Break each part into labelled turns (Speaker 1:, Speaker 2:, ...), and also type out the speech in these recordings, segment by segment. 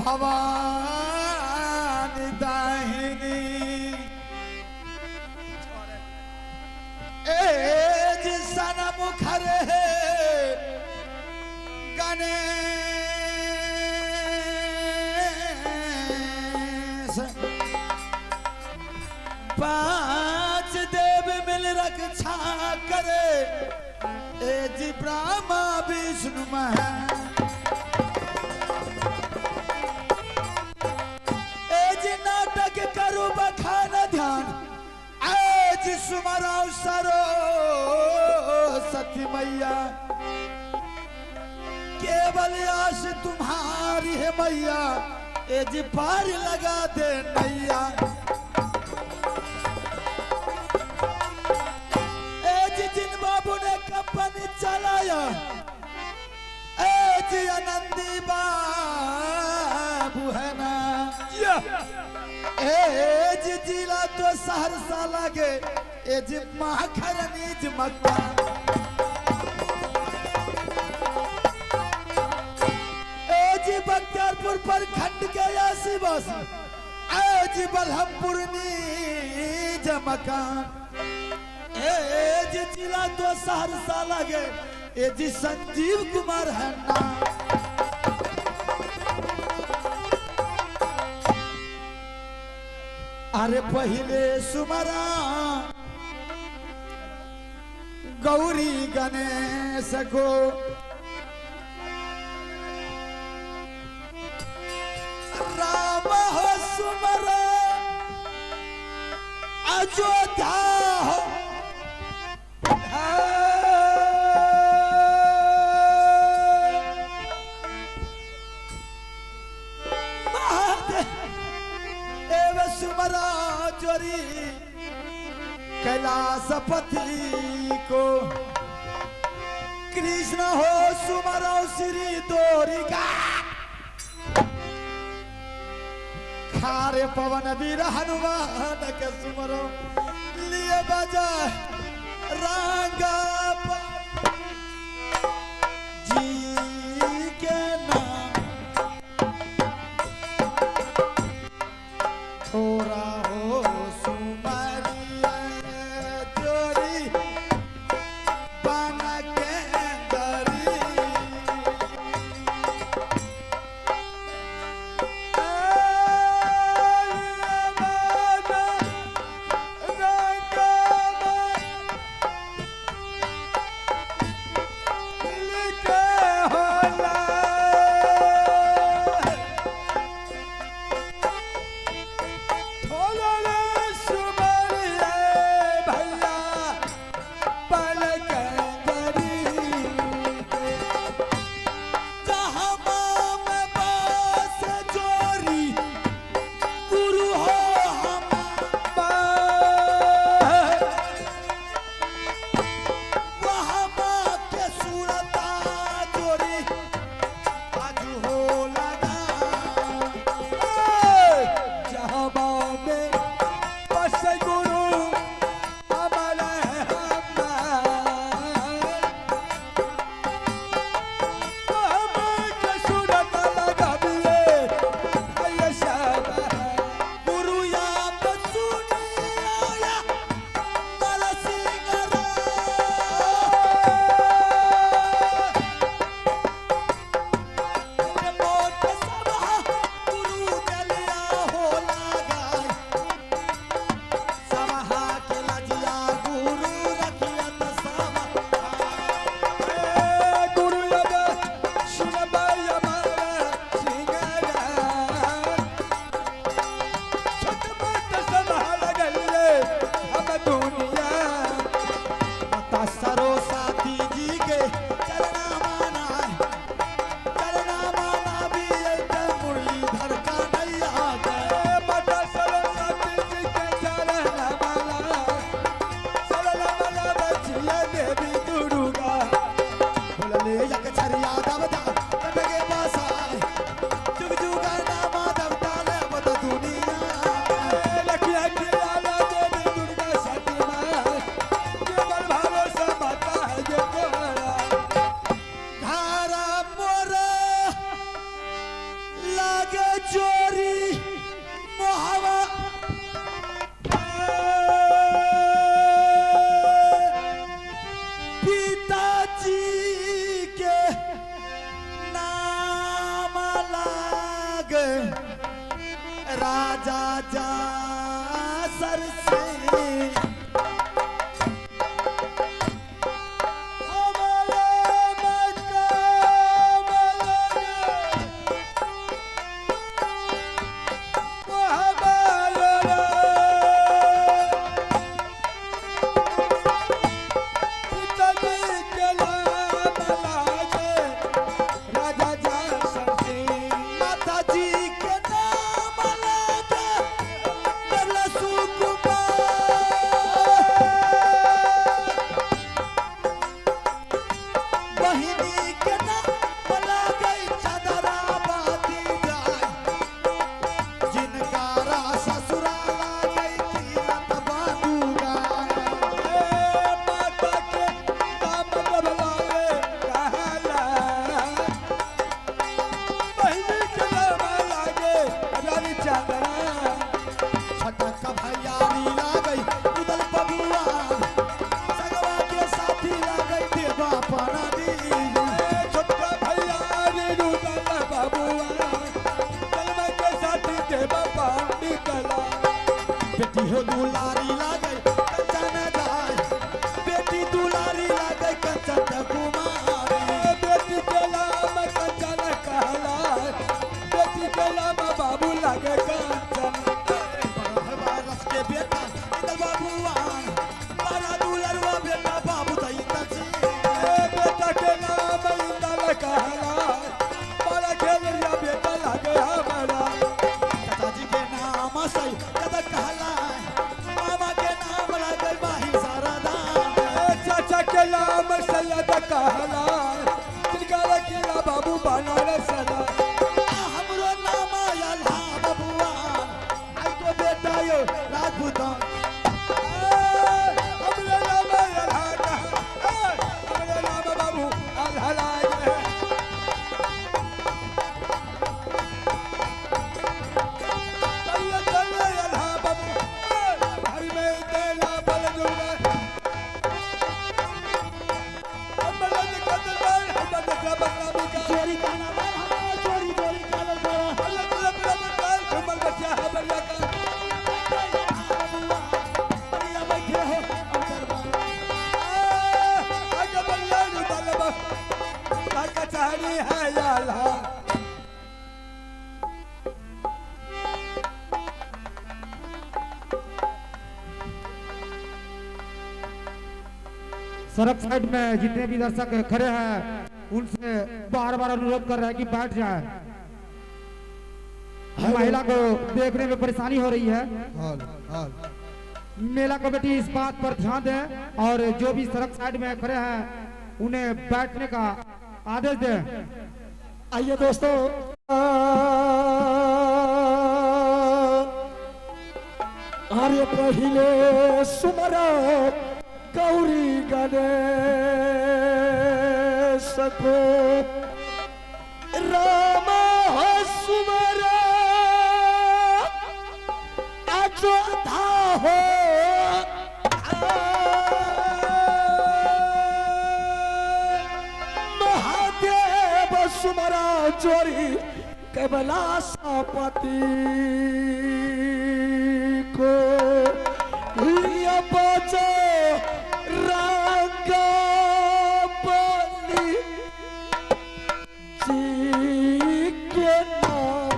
Speaker 1: भवानी दाहिनी ए जी सनमुख रे गणेश पांच देव मिल रक्षा करे ए जी ब्रह्मा विष्णु महेश ए जी नाटक करू बखान ध्यान ए जी सुमराव सरो सती मैया केवल आस तुम्हारी है मैया ए जी पार लगा दे नैया ए जी जिन बाबू ने कंपनी चलाया ए जी आनंदी बाबू है ना ए जी जिला तो सहरसा लगे ए जी माखरनी जी मक्का ए जी बख्तियारपुर प्रखंड के यासी बस ए जी बलहमपुर नीज मकान ए जी जिला तो सहरसा लगे ए जी संजीव कुमार है ना। अरे पहले सुमरा गौरी गणेश को राम हो सुमरा अयोध्या हो एव सुमरा चोरी कैलाशपति को कृष्ण हो सुमरा श्री दोरिका खारे पवन वीर हनुमान के सुमरो लिए बजा रंगा जी के नाम थोड़ा हो सुमरिया चोरी बन के दरी राजा जा सर से
Speaker 2: सड़क साइड में जितने भी दर्शक खड़े हैं उनसे बार बार अनुरोध कर रहे हैं कि बैठ जाएं। महिला को देखने में परेशानी हो रही है। मेला कमेटी इस बात पर ध्यान दें और जो भी सड़क साइड में खड़े हैं उन्हें बैठने का आदेश दें।
Speaker 3: आइए दोस्तों, अरे पहले सुमरा गौरी गणेश को, राम सुमरा अयोध्या हो, महादेव सुमरा चोरी कैलाशपति को, लिया बचो रंगबली जी के नाम,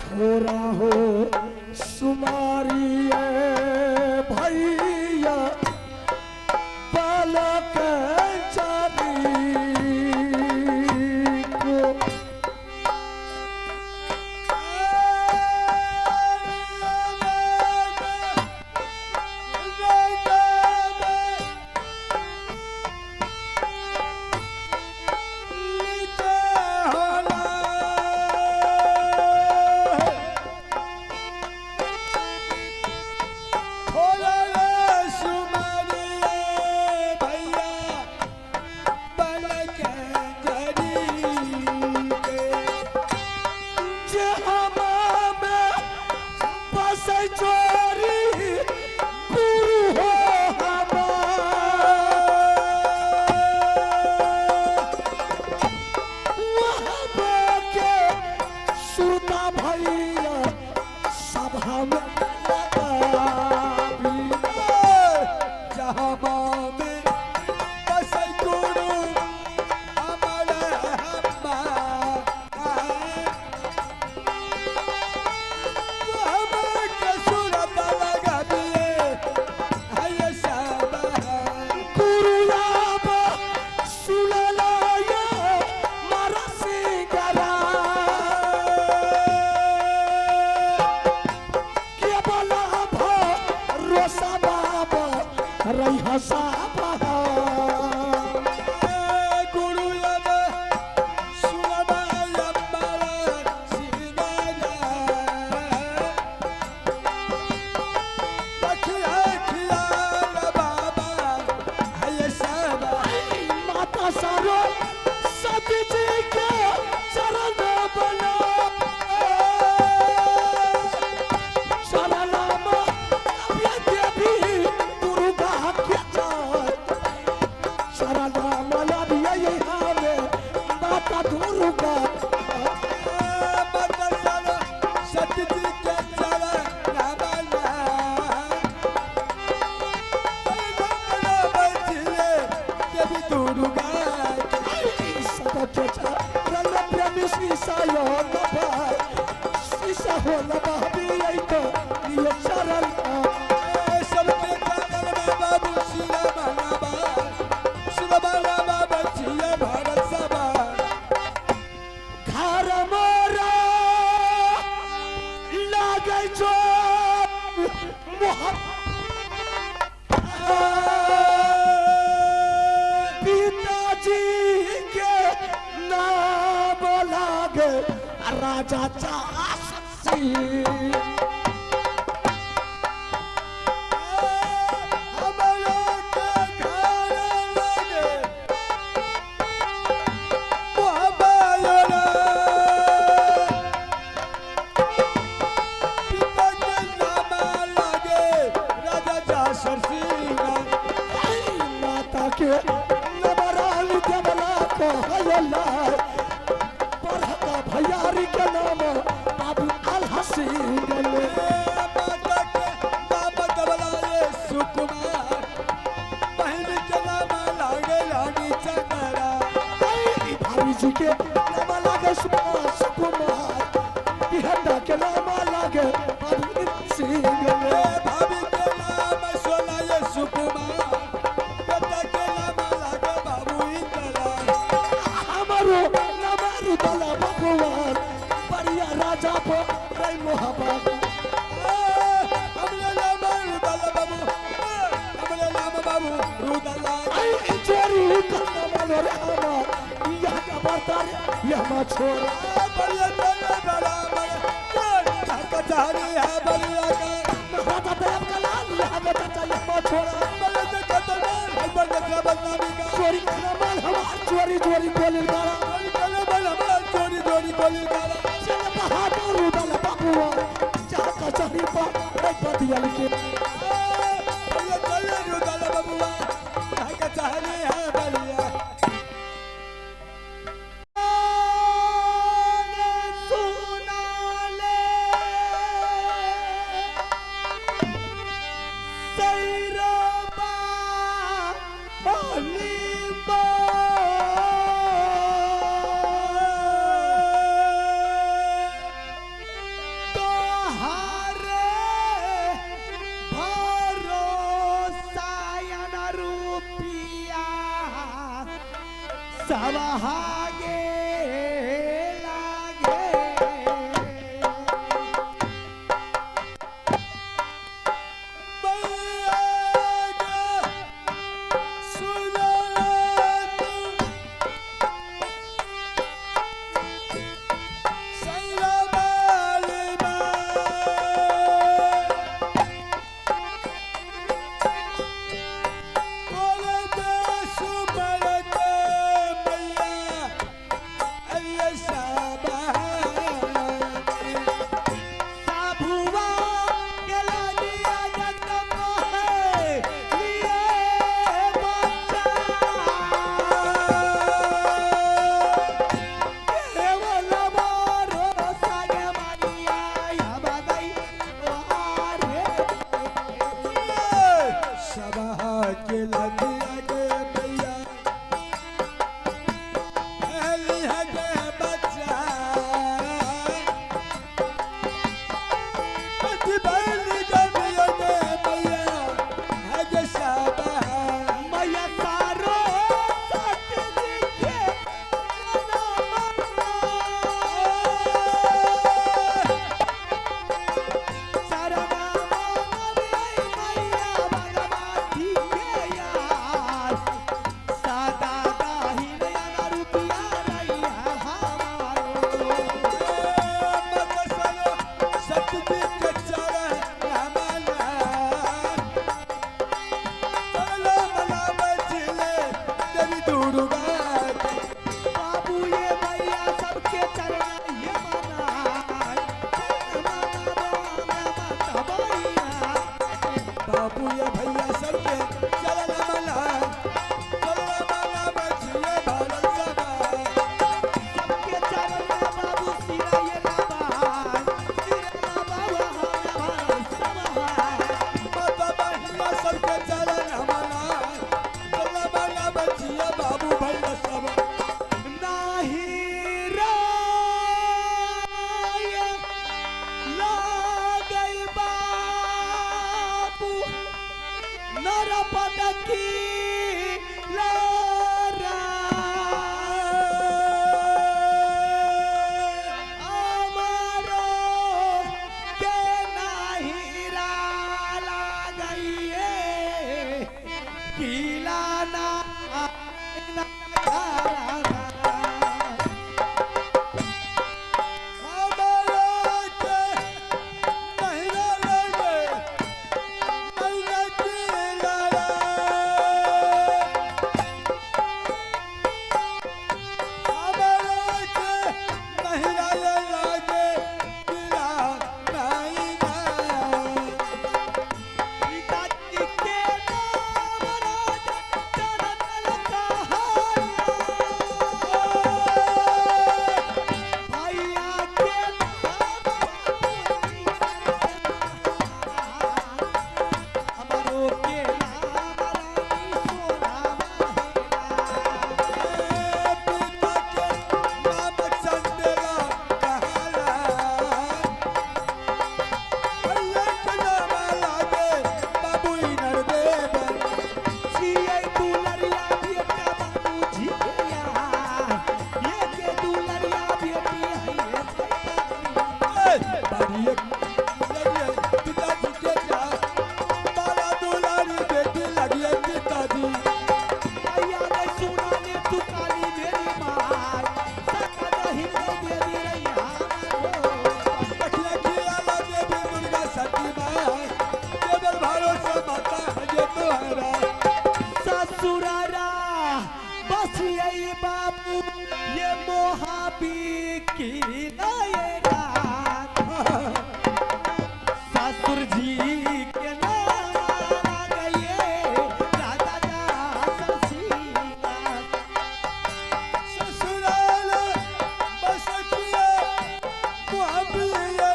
Speaker 3: थोड़ा हो सुमारी भैया बालक जानी को। रही हसा राजा माता के भैयारी के नाम बाबू अल हसीन
Speaker 1: माता के नाम दबलाए सुकुमार बहन के नाम लागे रानी चंदरा
Speaker 3: भाभी जी के नाम लागे सुकुमार बिहंदा के नाम लागे बाबू सिंह
Speaker 1: भाभी के नाम सोनाए सुकुमार बेटा के नाम लागे बाबू इंदरा
Speaker 3: हमारो नाम रुदला भगवान बढ़िया राजा पर मोहब्बत
Speaker 1: हमरे नाम रुदला बाबू हमरे नाम बाबू रुदला
Speaker 3: आई चोरी करना मानो रे हमार यह का बरतार यह मा छोरा
Speaker 1: बढ़िया चले बड़ा बड़ा कचहरी है बढ़िया का
Speaker 3: राजा देव का लाल यह बेटा चाहिए मा छोरा
Speaker 1: बढ़िया कतनार है बढ़िया बदनामी का
Speaker 3: चोरी करना माल हमार चोरी चोरी गोली गाड़ा
Speaker 1: चोरी चले बड़ा बड़ा चोरी चोरी गोली गाड़ा
Speaker 3: चल बहादुर रुदला बाबूआ चाह कचहरी पर रे बदियल के
Speaker 1: बढ़िया चले रुदला बाबूआ कचहरी है बढ़िया
Speaker 3: Thank you.
Speaker 1: दुर्गा
Speaker 3: बाबू ये भैया सबके चरण ये मना
Speaker 1: बाबू ये भैया सबके चरण मना चरण मना बचिए भारत सभा
Speaker 3: सबके चरण में बाबू सिरा ये लाबान सिरा लाबा हमारा सभा
Speaker 1: माता बहिया सबके चरण मना चरण मना बचिए बाबू भैया सब
Speaker 3: नाही राय लागई बाबू नरपद की लारा अमरो के नाही रा लागइए किला ना पिताजी के नाम राजा चरण कहाया भैया के नाम हमारो के नाम रानी सोना जिये दुलरिया बेटा बाबू जिया ये के दुलरिया बेटी है भैया ने सुना ने तू काली मेरी माय सका दही दे देवी रैया ससुरारा बस यही बाबू ये मोहाबी की नए रात ससुर जी के नाम गए राजा दास सीता
Speaker 1: ससुराल बसकिया मुहब्बिया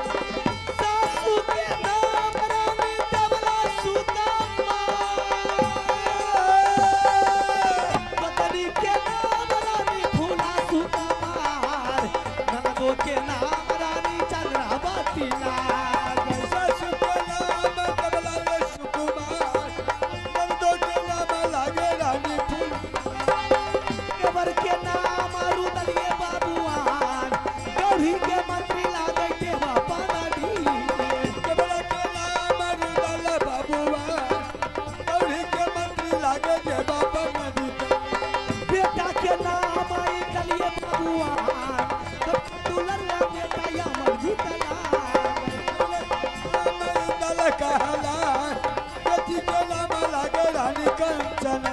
Speaker 3: सासू के नाम रानी तबला सुतम्मा पत्नी के नाम रानी फूला सुतमार ननदो के नाम रानी चंद्रावती लाल देवर के नाम रुदलिए बाबुआन गौरी के मंत्री लागे देवा पानाडी बेटा के नाम आई दलिए बाबुआन सबके दुलरिया बेटा यामन जीतला
Speaker 1: कंचन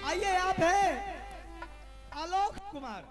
Speaker 3: आइए आप हैं आलोक कुमार।